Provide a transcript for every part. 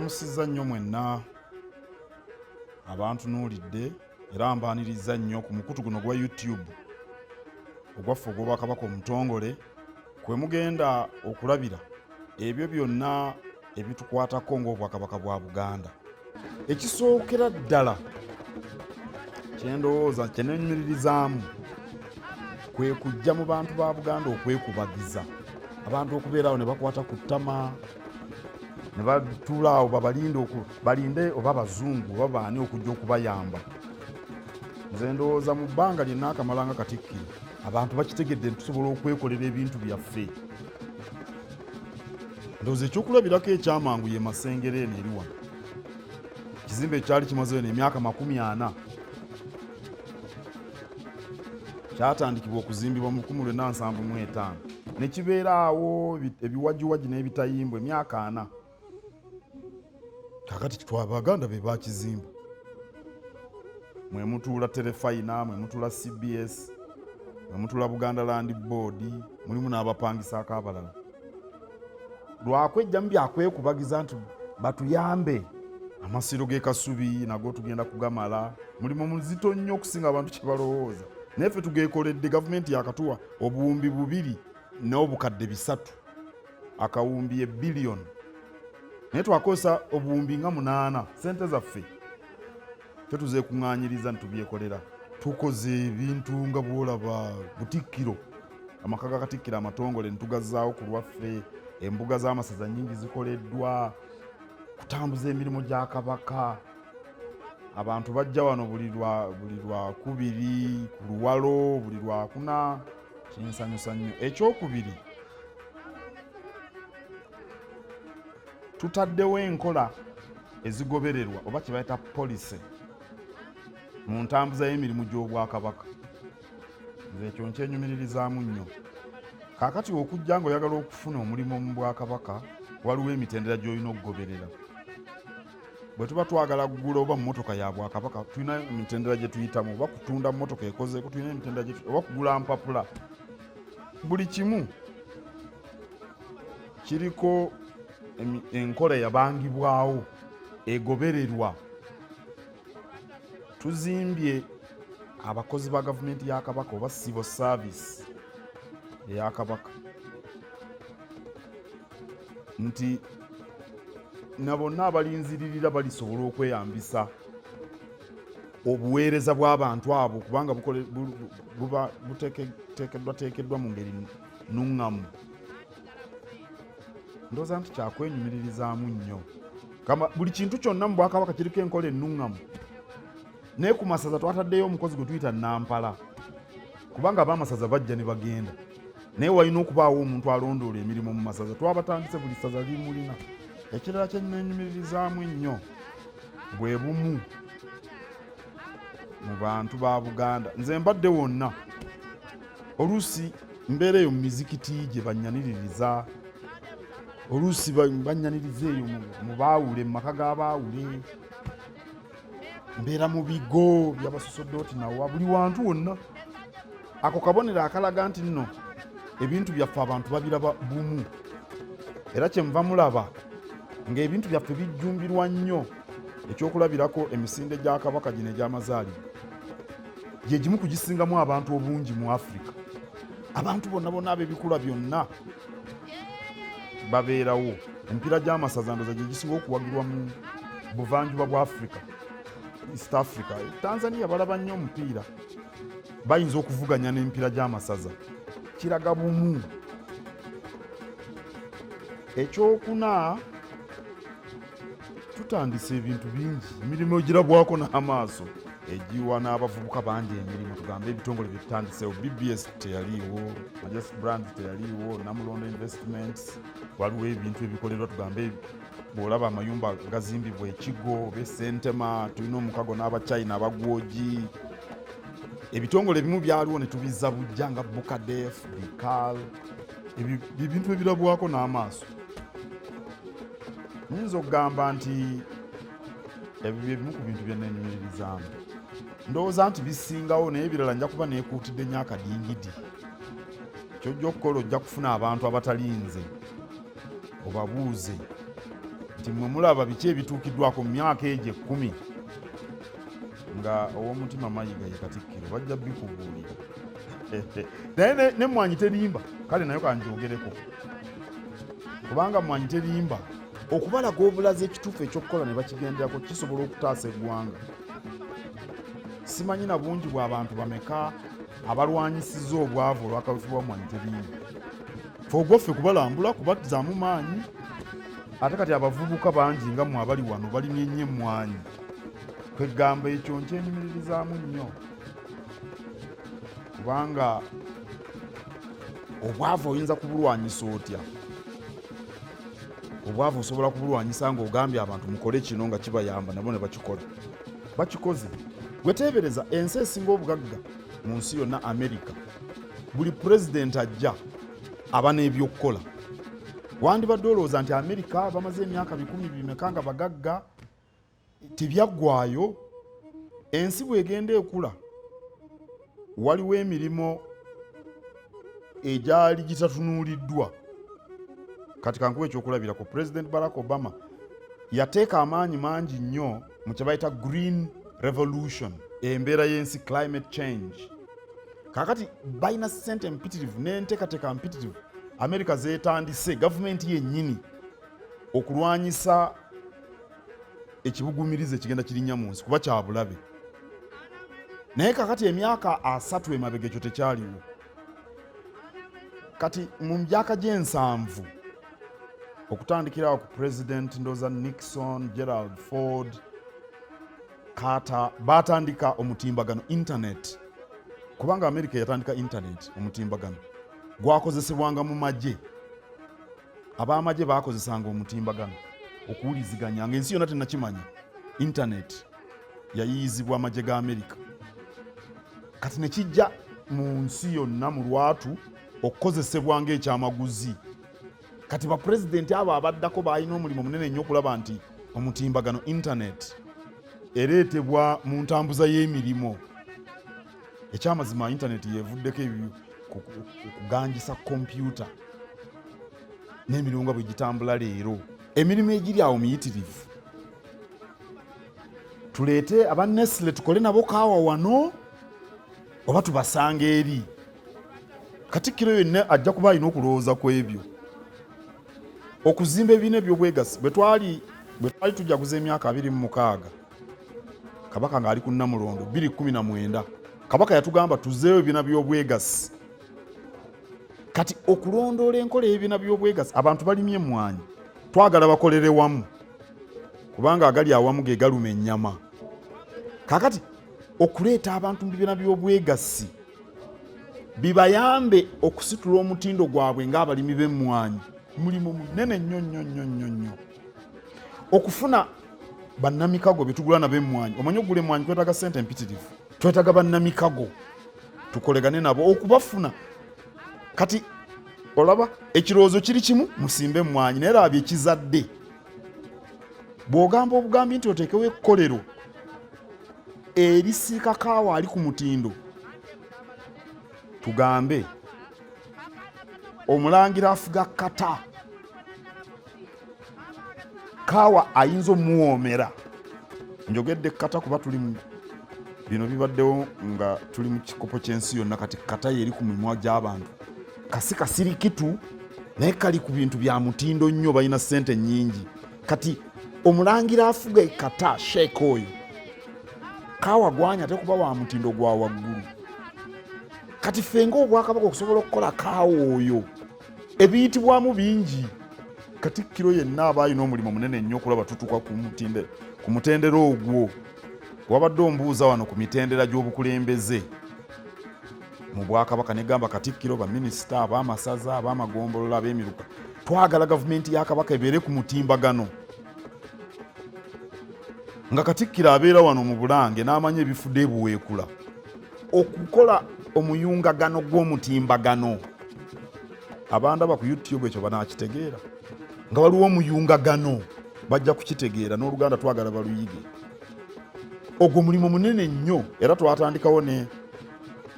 Mbalamusizza nnyo mwenna abantunuulidde era mbaanirizza nnyo ku mukutu guno gwa YouTube ogwaffe ogw'Obwakabaka Omutongole kwe mugenda okulabira ebyo byonna ebitukwatako ng'Obwakabaka bwa Buganda. Ekisookera ddala kyendowooza kyenenyumiririzaamu kwe kujja mu bantu ba Buganda okwekubagiza abantu okubeera awo ne bakwata ku ttama ne batuula awo babalinde balinde oba bazungu oba baani okujja okubayamba. Nze ndowooza mu bbanga lye naakamala nga Katikkiro abantu bakitegedde nti tusobola okwekolera ebintu byaffe. Ndowooza ekyokulabirako ekyamangu ye Masengere eno eri wano, ekizimbe ekyali kimaze eno emyaka 40, kyatandikibwa okuzimbibwa mu 1975 ne kibeera awo ebiwagiwagi n'ebitayimbwa emyaka 40. Kakati Abaganda be bakizimba, mwe mutuula Terefayina, mwe mutuula CBS, mwe mutuula Buganda Land Board, mulimu n'abapangisaako abalala. Lwakwejjamu byakwekubagiza nti batuyambe. Amasiro g'e Kasubi nago tugenda kugamala, mulimu muzito nnyo okusinga abantu kye balowooza, naye ffe tugeekoledde. Gavumenti yakatuwa obuwumbi 2 n'obukadde 300, akawumbi ebiliyoni, naye twakozesa obuwumbi nga 8. Sente zaffe ffe tuzeekuŋŋaanyiriza ne tubyekolera. Tukoze ebintu nga bw'olaba Butikkiro, amaka ga Katikkiro amatongole ne tugazzaawo ku lwaffe. Embuga z'amasaza nnyingi zikoleddwa kutambuza emirimu gya Kabaka. Abantu bajja wano buli Lwakubiri ku Luwalo, buli Lwakuna, kinsanyusa nnyo. Ekyokubiri, tutaddewo enkola ezigobererwa oba kye bayita policy mu ntambuza y'emirimu gy'Obwakabaka. Nze ekyo nkyenyumiririzaamu nnyo. Kaakati okujja ng'oyagala okufuna omulimu mu Bwakabaka, waliwo emitendera gy'olina okugoberera. Bwe tuba twagala kugula oba mmotoka ya Bwakabaka, tulina emitendera gye tuyitamu, oba kutunda mmotoka ekozeeko, tulina emitendera, oba kugula mpapula. Buli kimu kiriko enkola eyabangibwawo egobererwa. Tuzimbye abakozi ba gavumenti ya Kabaka oba civil service eya Kabaka nti na bonna abalinziririra balisobola okweyambisa obuweereza bw'abantu abo, kubanga buba buteekeddwateekeddwa mu ngeri nuŋŋamu. Ndowooza nti kyakwenyumiririzaamu nnyo. Kama buli kintu kyonna mu Bwakabaka kiriko enkola ennuŋŋamu, naye ku masaza twataddeyo omukozi gwe tuyita nampala, kubanga ab'amasaza bajja ne bagenda, naye walina okubaawo omuntu alondoola emirimu mu masaza. Twabatandise, buli ssaza limulina. Ekirala kye nnenyumiririzaamu ennyo bwe bumu mu bantu ba Buganda. Nze mbadde wonna, oluusi mbeera eyo mu mizikiti gye bannyaniririza, oluusi bannyaniriza eyo mu baawule, mu maka g'abaawule, mbeera mu bigo by'abasosodooti, nawa buli wantu wonna. Ako kabonero akalaga nti nno ebintu byaffe abantu babiraba bumu, era kyemuva mulaba ng'ebintu byaffe bijjumbirwa nnyo. Ekyokulabirako, emisinde gya Kabaka gino egy'amazaalibwa gye gimu ku gisingamu abantu obungi mu Afirika. Abantu bonna bonna ab'ebikula byonna babeerawo. Emipiira gy'amasaza ndowooza gye gisinga okuwagirwa mu buvanjuba bwa Afirika, East Africa. Tanzania balaba nnyo omupiira, bayinza okuvuganya n'emipiira gy'amasaza. Kiraga bumu. Ekyokuna, tutandise ebintu bingi, emirimu egirabwako n'amaaso egiwa n'abavubuka bangi emirimu. Tugambe ebitongole bye tutandiseewo: BBS teyaliiwo, Majestic Brands teyaliiwo, Namulondo Investments. Waliwo ebintu ebikolerwa, tugambe bw'olaba amayumba gazimbibwa ekigo oba esentema, tulina omukago n'Abachina abagwogi. Ebitongole ebimu byaliwo ne tubizza bujja nga Bucadef, Bical, ebintu ebirabwako n'amaaso. Nyinza okugamba nti ebyo byebimu ku bintu byenenyumiririzaamu. Ndowooza nti bisingawo, naye ebirala nja kuba neekuutidde nnyo akadingidi. Kyojja okukola, ojja kufuna abantu abatalinze obabuuze nti Nti mmwe mulaba biki ebituukiddwako mu myaka egyo 10 nga ow'omutima Mayiga ye Katikkiro, bajja bikubuulira. Naye n'emmwanyi terimba, kale nayo kanjogereko, kubanga mmwanyi terimba. Okubalaga obulazi ekituufu ekyokukola ne bakigenderako kisobola okutaasa eggwanga. Simanyi na bungi bw'abantu bameka abalwanyisiza obwavu olwakawefu bwa mmwanyi terimba. Fe ogwaffe kubalambula, kubazzaamu maanyi. Ate kati abavubuka bangi nga mmwe abali wano balimye nnyo emmwanyi, kwegamba ekyo nkyenyumiririzaamu nnyo, kubanga obwavu oyinza kubulwanyisa otya? Obwavu osobola kubulwanyisa ng'ogambye abantu mukole kino nga kibayamba, nabo ne bakikola. Bakikoze. Gwe teebereza ensi esinga obugagga mu nsi yonna, Amerika, buli pulezidenti ajja aba n'ebyokukola. Wandibadde olowooza nti Amerika bamaze emyaka bikumi bimeka nga bagagga, tebyaggwayo. Ensi bw'egenda ekula, waliwo emirimu egyali gitatunuuliddwa. Kati kankuwa ekyokulabirako: President Barack Obama yateeka amaanyi mangi nnyo mu kye bayita Green Revolution, embeera y'ensi, climate change. Kakati balina ssente mpitirivu n'enteekateeka mpitirivu Amerika zeetandise, gavumenti yennyini, okulwanyisa ekibugumiriza ekigenda kirinnya mu nsi, kuba kyabulabe. Naye kakati emyaka 30 emabega ekyo tekyaliwo. Kati mu myaka gy'ensanvu, okutandikirawo ku President ndoza Nixon, Gerald Ford, Carter, batandika omutimbagano, internet, kubanga Amerika yatandika internet. Omutimbagano gwakozesebwanga mu magye. Ab'amagye bakozesanga omutimbagano okuwuliziganya nga ensi yonna tenakimanya. Internet yayiyizibwa amagye ga Amerika, kati nekijja mu nsi yonna mu lwatu okukozesebwa ng'ekyamaguzi. Kati bapulezidenti abo abaddako balina omulimu munene nnyo okulaba nti omutimbagano, internet, ereetebwa mu ntambuza y'emirimu. Ekyamazima, internet yevuddeko okuganjisa kompyuta n'emirimu nga bwe gitambula leero. Emirimu egiri awo miyitirivu. Tuleete aba Nestle tukole nabo kaawa wano, oba tubasanga eri? Katikkiro yonna ajja kuba alina okulowooza ku ebyo. Okuzimba ebibiina ebyobwegasi, bwe twali tujaguza emyaka 26 Kabaka ng'ali ku Namulondo 219, Kabaka yatugamba tuzeewo ebibiina by'obwegasi. Kati okulondoola enkola y'ebibiina by'obwegasi, abantu balimye emmwanyi, twagala bakolere wamu, kubanga agali awamu ge galuma ennyama. Kakati okuleeta abantu mu bibiina by'obwegasi bibayambe okusitula omutindo gwabwe ng'abalimi b'emmwanyi, mulimu munene nnyo nnyo nnyo nnyo nnyo. Okufuna bannamikago betugula nabo emmwanyi, omanyi okugula emmwanyi kwetaaga ssente empitirivu. Twetaaga bannamikago tukolegane nabo okubafuna. Kati olaba ekirowoozo kiri kimu, musimbe emmwanyi, naye laba byekizadde. Bw'ogamba obugambi nti oteekewo ekkolero erisiika kaawa ali ku mutindo, tugambe omulangira afuga kata kaawa ayinza omuwoomera. Njogedde kata kuba tuli mu bino bibaddewo nga tuli mu kikopo ky'ensi yonna. Kati kata yeri ku mimwa gy'abantu, kasi kasirikitu, naye kali ku bintu bya mutindo nnyo, balina ssente nnyingi. Kati omulangira afuga ekata, sheeka oyo, kaawa gwanya ate kuba wa mutindo gwa waggulu. Kati ffe ng'obwakabaka okusobola okukola kaawa oyo, ebiyitibwamu bingi. Katikkiro yenna aba alina omulimu munene nnyo okulaba tutuuka ku mutendera ogwo. Wabadde ombuuza wano ku mitendera gy'obukulembeze mu bwakabaka, negamba katikkiro, baminisita, ab'amasaza, ab'amagombolola, ab'emiruka. Twagala gavumenti ya Kabaka ebeere ku mutimbagano, nga katikkiro abeera wano mu Bulange n'amanya ebifudde ebuweekula, okukola omuyungagano gw'omutimbagano. Abandaba ku YouTube ekyo banakitegeera, nga waliwo omuyungagano bajja kukitegeera. N'Oluganda twagala baluyige. Ogwo mulimu munene nnyo, era twatandikawo ne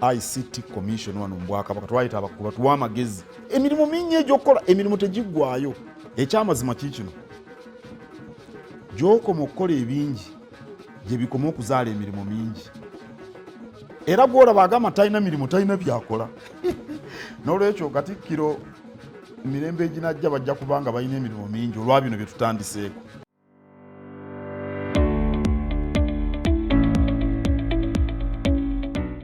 ICT Commission wano mu bwakabaka. Twayita abakugu batuwa amagezi. Emirimu mingi egyokukola, emirimu tegiggwayo. Ekyamazima kiikino. Gy'okoma okukola ebingi gye bikoma okuzaala emirimu mingi. Era gw'olaba agamba talina mirimu, talina byakola. N'olwekyo Katikkiro, emirembe eginajja bajja kuba nga balina emirimu mingi olwa bino bye tutandiseeko.